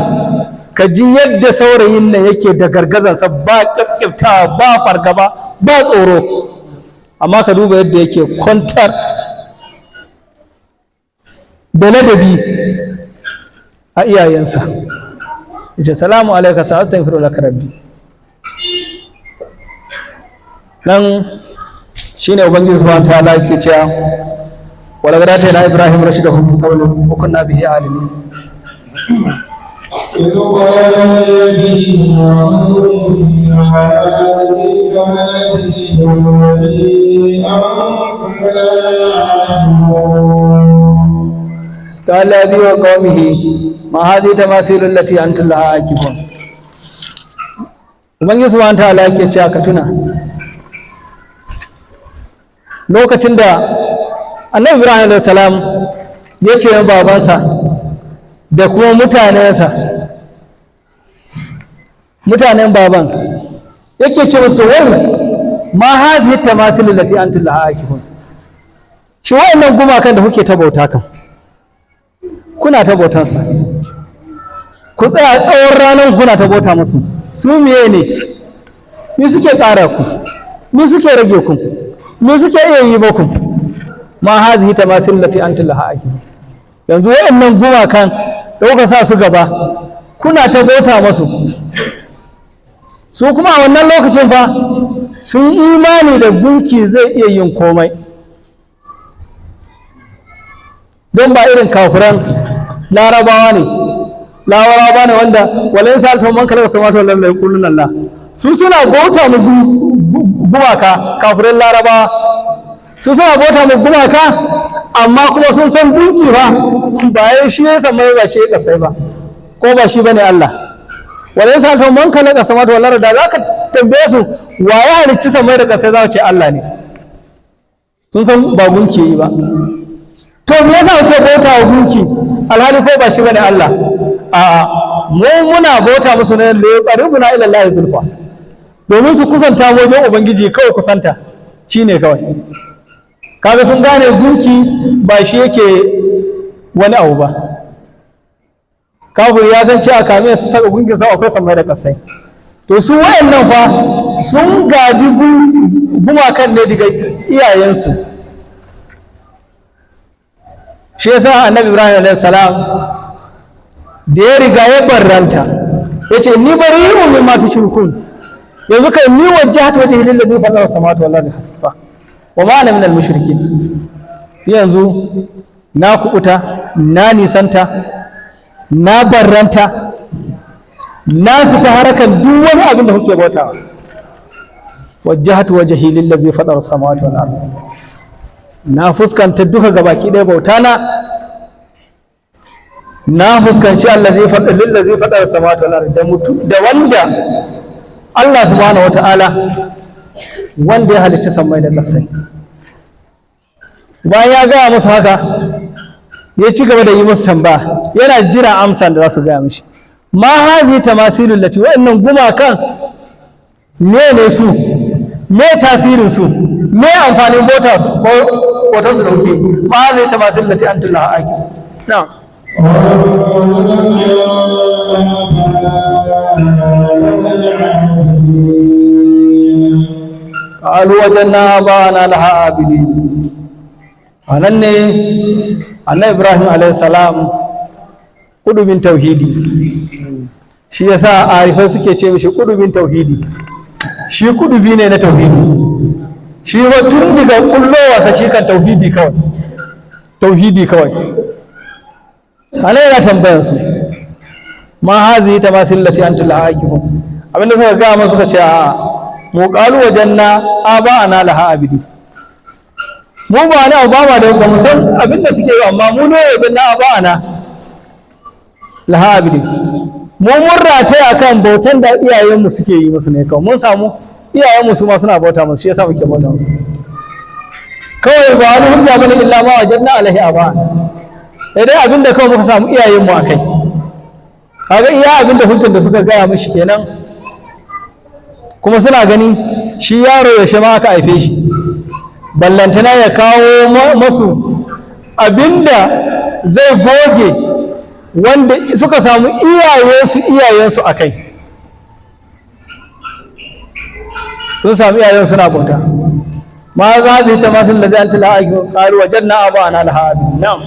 Ka ji yadda saurayin nan yake da gargazarsa, ba ƙyafƙyaftawa, ba fargaba, ba tsoro. Amma ka duba yadda yake kwantar da ladabi a iyayensa. Yace, salamu alaika sa'astaghfiru laka rabbi. Nan shine ubangiji subhanahu wa ta'ala yake cewa, wala gada ta ila ibrahim rashdahu min qablu wa kunna bihi alimin. إذ قال لأبيه وقومه ما هذه التماثيل التي أنتم لها عاكفون؟ قال أبي وقومه ما هذه التماثيل التي أنتم لها عاكفون. Ubangiji subhanahu wa ta'ala yake cewa, ka tuna lokacin da Annabi Ibrahim alaihi salam ya ce wa babansa da kuma mutanensa, mutanen baban, yake ce musu, wai ma hazihi tamasil allati antum laha akifun? Shi wa'annan gumakan da kuke ta bauta kan, kuna ta bautansa, ku tsaya tsawon ranar kuna ta bauta musu, su miye ne? Me suke ƙara ku? Me suke rage ku? Me suke iya yi maku? Ma hazihi tamasil allati antum laha akifun. Yanzu wa'annan gumakan da kuka sa su gaba kuna ta bauta musu, su kuma a wannan lokacin fa sun imani da gunki zai iya yin komai, don ba irin kafiran larabawa ne, larabawa ne wanda wala in sa'altum man khalaqa samawati wal ardi la yaquluna Allah. Su suna bauta mu gumaka, kafiran larabawa su suna bauta mu gumaka, amma kuma sun san gunki fa ba ya shi ya samai ba, shi ya kasai ba, ko ba shi bane Allah. Wala in sa'altum man khalaqa samawati wal ardi, da zaka tambaye su wa ya halicci samai da kasai, za su ce Allah ne. Sun san ba gunki yi ba. To me yasa kuke bauta wa gunki alhali ko ba shi bane Allah? A'a, mu muna bauta musu ne li yuqarribuna ila Allah zulfa, domin su kusanta mu wajen ubangiji kawai, kusanta shine kawai. Kaga sun gane gunki ba shi yake wani abu ba. Kafir ya san cewa kamin su saka gunkin sa akwai samai da kasai. To su wayannan fa sun gadi gumakan ne daga iyayensu. Shi yasa Annabi Ibrahim alaihi salam da ya riga ya barranta, yace ni bari'un mimma tushrikun. Yanzu kai ni wajjahtu wajhi lillazi fatara samawati wal ardi hanifa wa ma ana minal mushrikin. Yanzu na kubuta, na nisanta, na barranta, na fita harakan duk wani abin da kuke bautawa. Wajjahtu wajhi lillazi fatara samawati wal ardi, na fuskanta duka gabaki ɗaya bauta na, na fuskanci allazi fadar lillazi fatara samawati wal ardi, da mutu da wanda Allah subhanahu wata'ala wanda ya halicci sammai da ƙasai. Bayan ya gaya musu haka, ya ci gaba da yi musu tambaya, yana jira amsa da za su gaya mishi. Ma hazi tamasilul lati, wa'annan gumakan me ne su, me tasirin su, me amfanin bauta su ko bautar su da kuke? Ma hazi tamasilul lati antum laha akifun. Na'am. Qalu wajanna abana laha abidin. Anan ne Annabi Ibrahim alayhi salam kudubin tauhidi, shi yasa arifai suke ce mishi kudubin tauhidi. Shi kudubi ne na tauhidi. Shi wa tun daga kullowarsa shi kan tauhidi kawai, tauhidi kawai. Ana yana tambayar su ma hazi ta masillati antum laha akifun. Abinda suka ga masu suka ce a mu qalu wajanna aba ana laha abidi. Mu ba ne abu ba ma da ba mu san abinda suke yi, amma mu ne wajanna aba ana laha abidi. Mu mun rataya akan bautan da iyayenmu suke yi musu ne kawai. Mun samu iyayenmu su ma suna bauta musu, shi yasa muke bauta musu kawai. Ba wani hujja bane illa ma wajanna alaihi aba, sai dai abinda kawai muka samu iyayenmu akai. Kaga iya abinda hujjar da suka gaya mishi kenan. Kuma suna gani shi yaro yaushe ma aka haife shi, ballantana ya kawo masu abinda zai goge wanda suka samu iyayensu iyayensu a kai. Sun samu iyayensu suna bauta. Ma za su yi ta masu da zai tila aiki ƙaru wajen na abu ana laha abin. Na'am.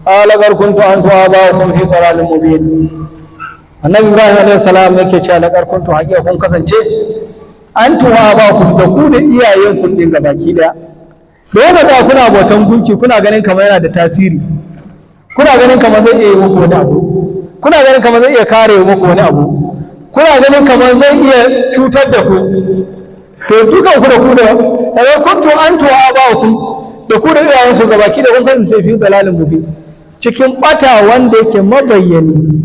قال قد كنت أنتم وآباؤكم في ضلال مبين. Annabi Ibrahim alayhi salam yake cewa laqad kuntu, haqiqa kun kasance, antum wa abakum, da ku da iyayen ku din gabaki daya. Da yadda da kuna bautan gunki, kuna ganin kamar yana da tasiri, kuna ganin kamar zai iya yi muku wani abu, kuna ganin kamar zai iya kare muku wani abu, kuna ganin kamar zai iya cutar da ku. To dukan ku da ku da laqad kuntu antum wa abakum, da ku da iyayen ku gabaki da kun kasance fi dalalin mubin, cikin bata wanda yake mabayyani.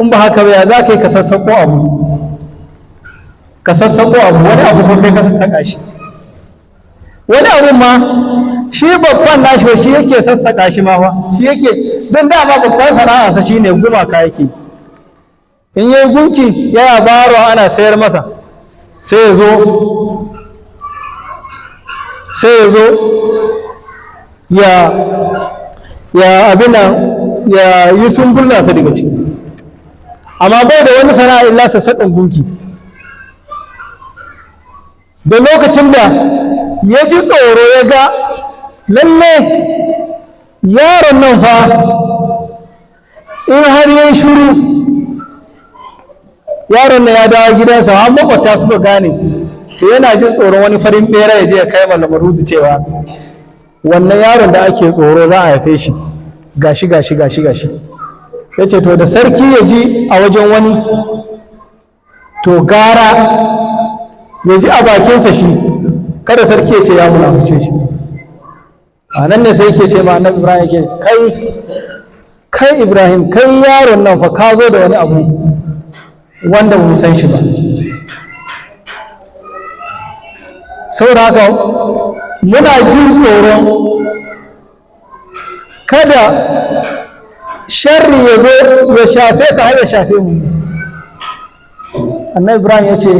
In ba haka ba, ya za ka yi ka sassaƙo abu, ka sassaƙo abu, wani abu ko kai ka sassaƙa shi, wani abu ma shi babban nashi ba shi yake sassaƙa shi ma fa shi yake. Don dama babban sana'arsa shine gumaka yake. In yayi gunki yana bayarwa ana sayar masa, sai ya zo sai ya zo ya ya abin nan ya yi sumbulansa daga ciki. Amma bai da wani sana'a illa sassaƙan gunki. Da lokacin da ya ji tsoro ya ga lalle yaron nan fa in har ya shiru, yaron nan ya dawo gidansa har makwabta suka gane, to yana jin tsoron wani farin bera ya je ya kai lamaruzu cewa wannan yaron da ake tsoro za a haife shi gashi gashi gashi gashi. Ya ce to da sarki ya ji a wajen wani, to gara ya ji a bakinsa shi, kada sarki ya ce ya munafuce shi. A nan ne sai yake ce ma Annabi Ibrahim, yake kai Ibrahim, kai yaron nan fa ka zo da wani abu wanda ba mu san shi ba. Saboda haka muna jin tsoron kada sharri ya zo ya shafe ka har ya shafe mu. Annabi Ibrahim ya ce,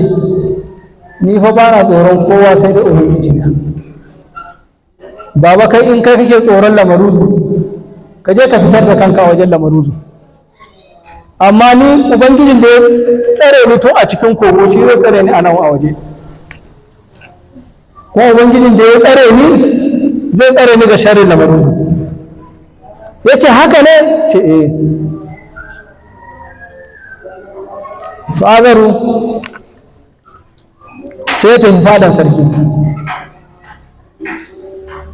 ni fa ba na tsoron kowa sai da Ubangiji na. Baba, kai in kai kake tsoron Lamaruzu, ka je ka fitar da kanka wajen Lamaruzu, amma ni Ubangijin da ya tsare ni to a cikin kogo, shi zai tsare ni a nan a waje, kuma Ubangijin da ya tsare ni zai tsare ni ga sharrin Lamaruzu. Ya ce, haka ne? Ce eh. To, Azaru sai ya tafi fadan sarki.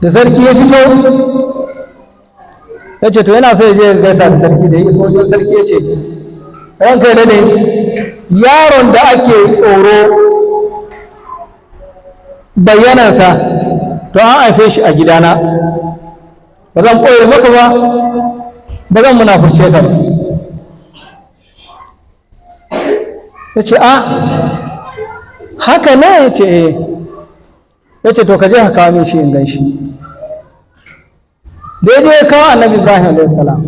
Da sarki ya fito, ya ce to yana so ya je ya gaisa da sarki. Da ya iso wajen sarki, ya ce, ranka ya dade, yaron da ake tsoro bayyanansa, to an haife shi a gidana. Ba zan ɓoye maka ba, ba zan munafurce ka ba. Ya ce, a haka ne? Ya ce eh. Ya ce, to ka je ka kawo min shi in gan shi. Da ya je ya kawo Annabi Ibrahim alaihi salam,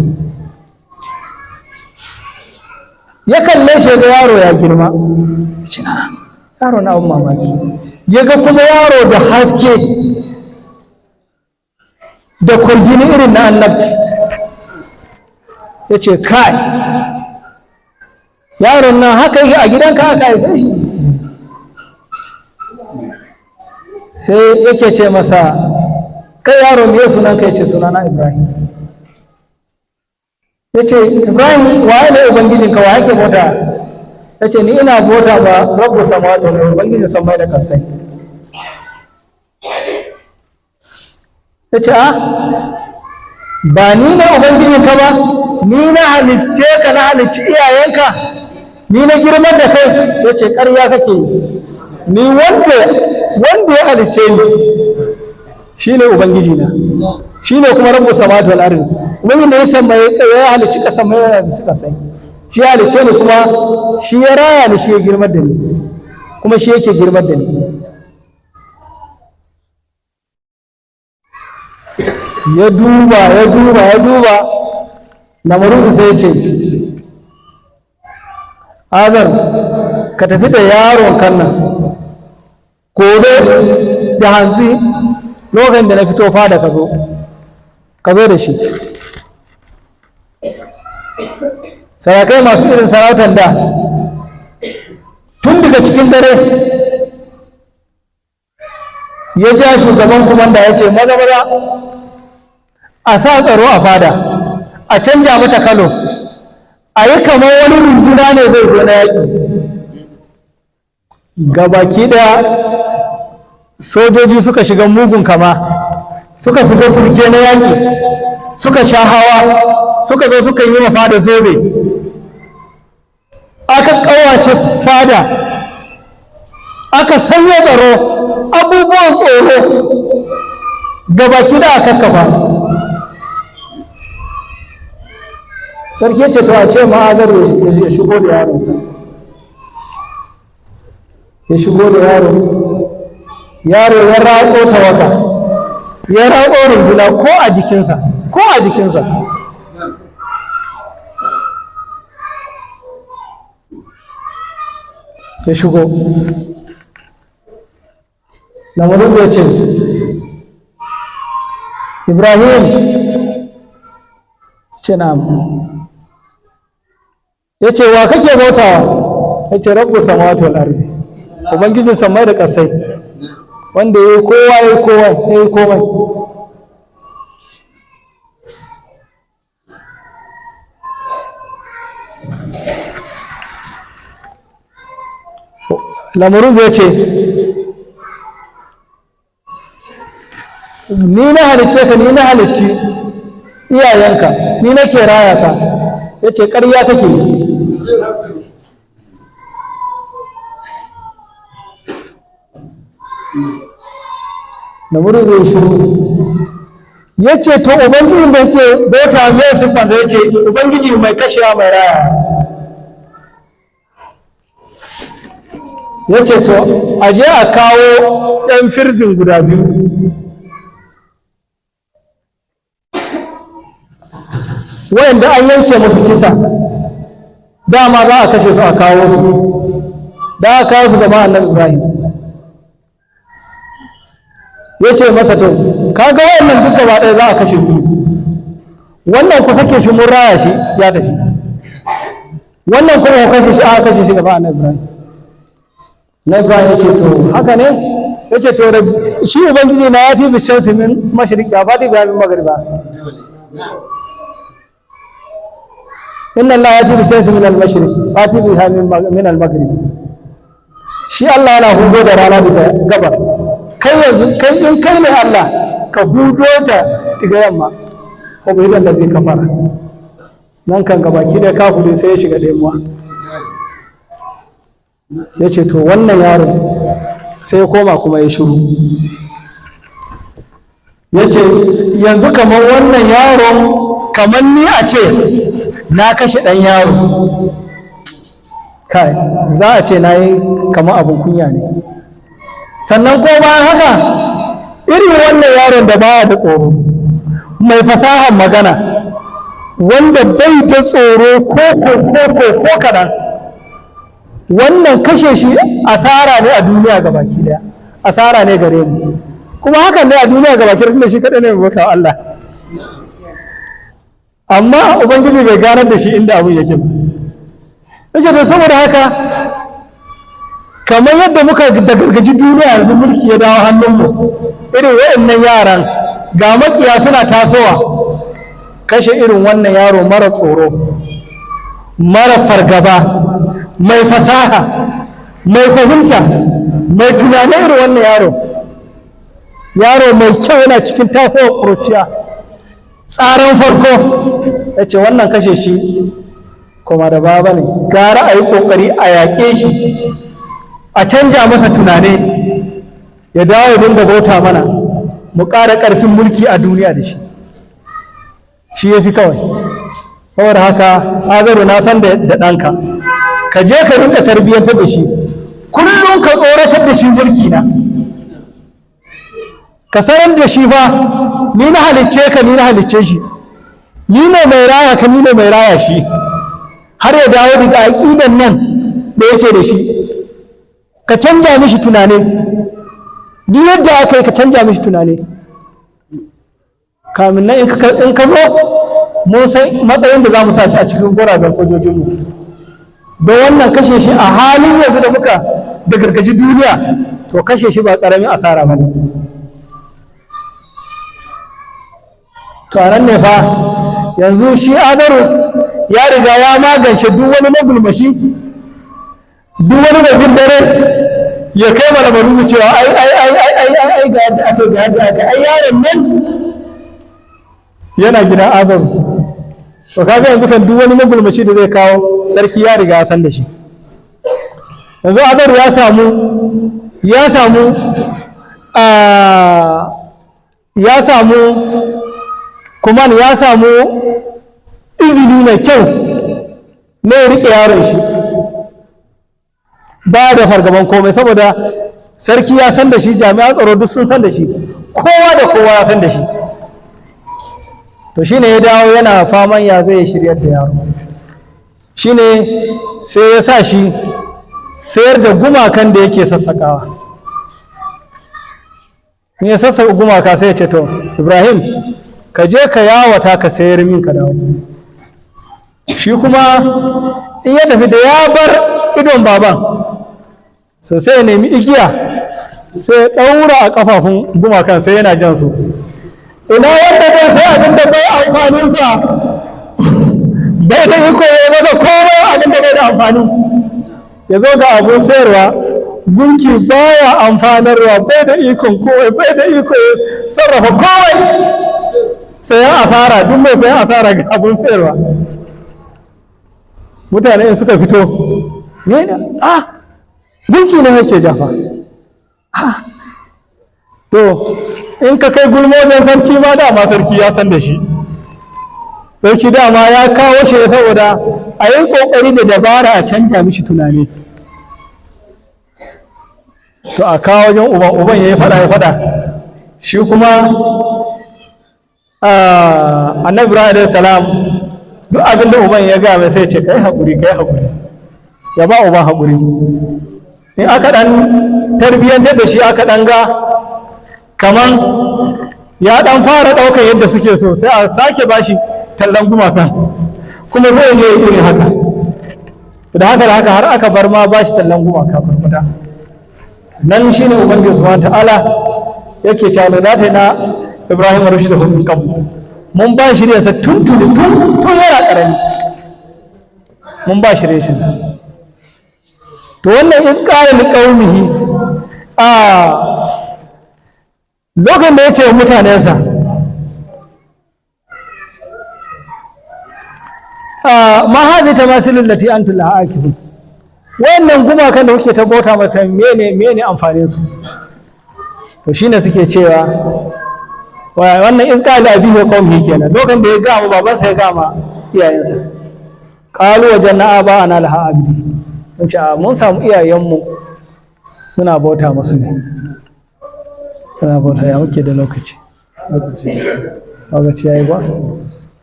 ya kalle shi, ga yaro ya girma. Ya ce, na yaro na abin mamaki. Ya ga kuma yaro da haske da kwarjini irin na annabci. Ya ce, kai yaron nan haka yake a gidanka aka haife shi? Sai yake ce masa, kai yaro, me sunan ka? Yace, sunana Ibrahim. Yace, Ibrahim, waye ne ubangijinka? Wa yake bauta? Yace, ni ina bauta ba Rabbu samawati wal, ubangijin samai da kasai. Yace, a ba ni ne ubangijinka ba? Ni na halicce ka, na halicci iyayenka, ni na girmar da kai. Yace, ƙarya kake yi, ni wanda ya halicce ni shine ubangiji na, shine kuma Rabbu samawati wal ardi, ubangiji da ya san mai ya halicci kasa mai ya halicci kasai, shi ya halicce ni, kuma shi ya raya ni, shi ya girmar da ni, kuma shi yake girmar da ni. Ya duba, ya duba, ya duba Lamarinsu, sai ya ce, Azar, ka tafi da yaron kan nan gobe da hantsi, lokacin da na fito fada, ka zo da shi. Sarakai masu irin sarautar da tun daga cikin dare ya ja shugaban kumanda, ya ce, maza maza a sa tsaro a fada, a canja mata kalo, a yi kamar wani runduna ne zai zo na yaƙi. Gabaki ɗaya sojoji suka shiga mugun kama, suka shiga sulke na yaƙi, suka sha hawa, suka zo suka yi ma fada zobe, aka ƙawace fada, aka sanya tsaro, abubuwan tsoro gabaki da aka kafa. Sarki ya ce, to a ce ma'azar ya shigo da yaronsa. Ya shigo da yaro. Yaro ya raƙo tawaka, ya raƙo runduna ko a jikinsa, ko a jikinsa. Ya shigo. Lamarin zai ce, Ibrahim? Ce na'am. Ya ce, wa kake bautawa? Ya ce, Rabbu samawati wal ardi, ubangijin samai da kasai, wanda ya yi kowa, ya yi kowa, ya yi komai. Lamarin zai ce, ni na halicce ka, ni na halicci iyayenka, ni nake raya ka. Ya ce, ƙarya kake yi. Lamarin zai shiru. Ya ce to ubangijin da yake bauta mai siffansa? Ya ce ubangiji mai kashewa mai raya. Ya ce to a je a kawo ɗan firzin guda biyu. Wayanda an yanke musu kisa, dama za a kashe su, a kawo su. Da aka kawo su gaba annabi Ibrahim, ya ce masa to kaga wayannan duk gaba ɗaya za a kashe su, wannan ku sake shi mun raya shi ya tafi, wannan kuma ku kashe shi. Aka kashe shi gaba annabi Ibrahim. Na Ibrahim ya ce to haka ne? Ya ce to shi ubangiji na ya tibi shamsi min mashriqi fa ti bi maghriba, inna Allah ya tibi shamsi min al-mashriq fa ti biha min al-maghrib. Shi Allah yana hudo da rana daga gabar, kai yanzu kai in kai ne Allah ka hudo ta daga yamma. Ko bai da zai kafara nan kan gabaki da kafuri sai ya shiga ɗemuwa. Ya ce to wannan yaron sai ya koma kuma ya shiru. Ya ce yanzu kamar wannan yaron, kamar ni a ce na kashe ɗan yaro, kai za a ce na yi kamar abin kunya ne. Sannan ko bayan haka irin wannan yaron da baya da tsoro, mai fasahar magana, wanda bai da tsoro ko ko ko ko ko kaɗan, wannan kashe shi asara ne a duniya gabaki daya, asara ne gare mu. Kuma hakan ne a duniya gabaki daya, tunda shi kaɗai ne mai bauta Allah. Amma ubangiji bai ganar da shi inda abun yake ba. Yace to saboda haka kamar yadda muka da gargaji duniya yanzu mulki ya dawo hannunmu, irin waɗannan yaran ga makiya suna tasowa, kashe irin wannan yaro mara tsoro, mara fargaba, mai fasaha, mai fahimta, mai tunanin, irin wannan yaro, yaro mai kyau yana cikin tasowar ƙuruciya tsarin farko, ya ce wannan kashe shi kuma da baba ne, gara a yi ƙoƙari a yaƙe shi, a canja masa tunane, ya dawo ya dinga bauta mana, mu ƙara ƙarfin mulki a duniya da shi, shi ya fi kawai. Saboda haka Azaru, na san da ɗanka, ka je ka rinka tarbiyyantar da shi, kullum ka tsoratar da shi mulki na, ka sanar da shi fa ni na halicce ka, ni na halicce shi, ni ne mai raya ka, ni ne mai raya shi, har ya dawo daga aƙidan nan da yake da shi. Ka canja mishi tunane, duk yadda aka yi ka canja mishi tunane, kamin nan in ka zo mun san matsayin da za mu sa shi a cikin gwarazan sojojinmu. Don wannan kashe shi a halin yanzu da muka da gargaji duniya, to kashe shi ba ƙaramin asara ba ne. To a nan ne fa yanzu shi Azaru ya riga ya magance duk wani magulmashi, duk wani mai bin dare ya kai mana marubu cewa ai ai ai ai ai ai ai ga yadda aka ga yadda aka ai yaron nan yana gidan Azaru. To kaga yanzu kan duk wani magulmaci da zai kawo, sarki ya riga ya san da shi. Yanzu Azaru ya samu ya samu ya samu kuman, ya samu izini mai kyau na ya riƙe yaron shi ba da fargaban komai, saboda sarki ya san da shi, jami'an tsaro duk sun san da shi, kowa da kowa ya san da shi. To shine ya dawo yana faman ya zai shiryar da yaro. Shine sai ya sa shi sayar da gumakan da yake sassakawa. In ya sassaka gumaka sai ya ce to Ibrahim, ka je ka yawata ka sayar min ka dawo. Shi kuma in ya tafi da ya bar idon baban, so sai ya nemi igiya sai ya ɗaura a ƙafafun gumakan sai yana jan su. Ina wanda zai sai abin da bai amfaninsa, bai da iko ya masa komai, abin da bai da amfani, ya zo ga abun sayarwa, gunki baya amfanarwa, bai da ikon komai, bai da iko ya sarrafa komai, sayan asara, duk mai sayan asara ga abun sayarwa. Mutane in suka fito ne, ah gunki ne yake jafa, ah to In ka kai gulma wajen sarki ma, dama sarki ya san da shi. Sarki dama ya kawo shi saboda a yi ƙoƙari da dabara a canja mishi tunani. To, a kawo wajen uban, uban ya yi fada, ya fada. Shi kuma Annabi Ibrahim alaihi salam, duk abin da uban ya gaya mai sai ce, "Kai haƙuri, kai haƙuri." Ya ba uban haƙuri. In aka ɗan tarbiyyantar da shi, aka ɗan ga kaman ya ɗan fara ɗaukar yadda suke so, sai a sake bashi tallan gumaka, kuma zai je irin haka da haka da haka, har aka bar ma bashi tallan gumaka kwata. Nan shine Ubangiji Subhanahu ta'ala yake cewa da zata na Ibrahim rushdahu min qabl, mun ba shi sa tun tun tun tun yana karami, mun ba shi reshin. To, wannan iz qala li qaumihi, a lokacin da ya ce wa mutanensa, ma hazi tamasilul lati antum laha akifun, wayannan gumakan da kuke ta bauta mata, mene amfanin su? To, shine suke cewa wannan iz qala abihi wa qaumihi kenan, lokacin da ya gama babansa, ya gama iyayensa. Qalu wajanna aba ana laha abidi, mun ce mun samu iyayenmu suna bauta musu ne, suna bauta. Ya muke da lokaci? Lokaci yayi ba.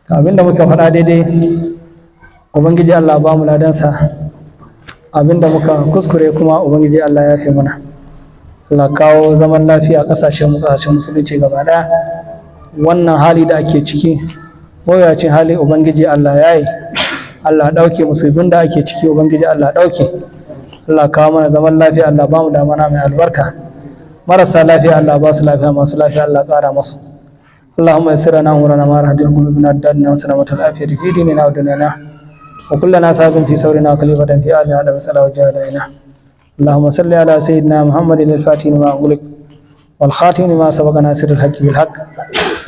To, abinda muka faɗa daidai, Ubangiji Allah ba mu ladansa. Abinda muka kuskure kuma, Ubangiji Allah ya fi mana. Allah kawo zaman lafiya a ƙasashen mu, ƙasashen Musulunci gaba ɗaya. Wannan hali da ake ciki, mawuyacin hali, Ubangiji Allah ya yi, Allah ɗauke musibin da ake ciki. Ubangiji Allah ɗauke, Allah kawo mana zaman lafiya, Allah ba mu damana mai albarka. Marasa lafiya, Allah ba su lafiya. Masu lafiya, Allah ƙara masu. اللهم يسر لنا امورنا ما رهد قلوبنا الدنيا وسلامة العافية في ديننا ودنيانا، وكلنا سابق في ثورنا، خليفة في آلنا على وسلا وجهنا. اللهم صل على سيدنا محمد الفاتح لما أغلق، والخاتم لما سبق، ناصر الحق بالحق،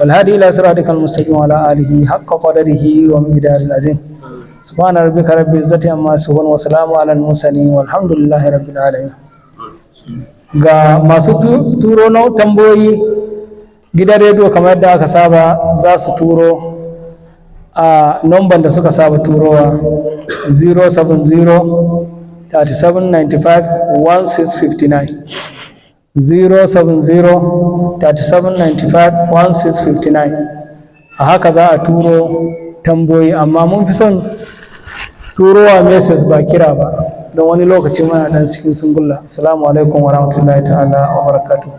والهادي إلى صراطك المستقيم، وعلى آله حق قدره ومقداره العظيم. سبحان ربك رب العزة عما يصفون، وسلام على المرسلين، والحمد لله رب العالمين. Ga masu turo na tambayoyi gidan rediyo, kamar yadda aka saba, za su turo a nomban da suka saba turowa, 070 3795 1659, 070 3795 1659. A haka za a turo tambayoyi, amma mun fi son turowa message ba kira ba, don wani lokaci muna dan cikin sungulla. Assalamu alaikum wa rahmatullahi ta'ala wa barakatuh.